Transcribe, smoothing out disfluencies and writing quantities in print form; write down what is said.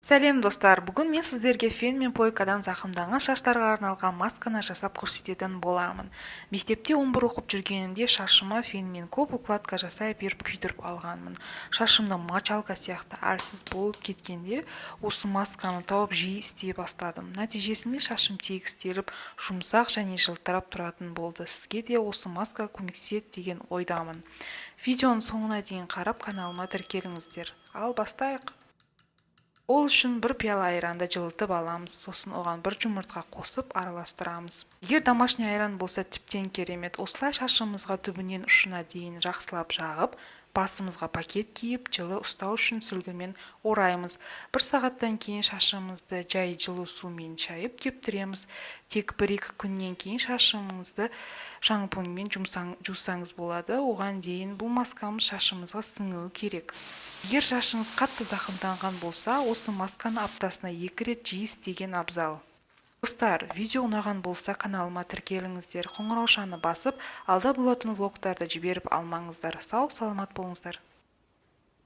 Сәлем, достар! Бүгін мен сіздерге фен мен плойкадан зақымданған шаштарға арналған масканы жасап көрсететін боламын. Мектепте 11 оқып жүргенімде шашыма фенмен көп укладка жасай беріп, күйдіріп алғанмын. Шашымды мочалка сияқты әлсіз болып кеткенде, осы масканы тауып, жиі істей бастадым. Нәтижесінде шашым тегістеліп, жұмсақ және жылтырап тұратын болды. Сізге де осы маска көмектеседі деген ойдамын. Видеоның соңына дейін қарап, каналыма тіркеліңіздер. Ал бастайық. Ол үшін бір пиала айранды жылытып аламыз, сосын оған бір жұмыртқа қосып, араластырамыз. Егер домашний айран болса, тіптен керемет. Осылай шашымызға түбінен ұшына дейін жақсылап жағып, басымызға пакет киіп, жылы ұстау үшін сүлгімен ораймыз. Бір сағаттан кейін шашымызды жай жылы сумен шайып, кептіреміз. Тек 1-2 күннен кейін шашымызды шампуньмен жусаңыз болады. Оған дейін бұл маскамыз шашымызға сіңуі керек. Егер шашыңыз қатты зақымданған болса, осы масканы аптасына екі рет жиі істеген абзал. Достар, видео ұнаған болса, каналыма тіркеліңіздер, қоңыраушаны басып, алда болатын влогтарды жіберіп алмаңыздар. Сау саламат болыңыздар.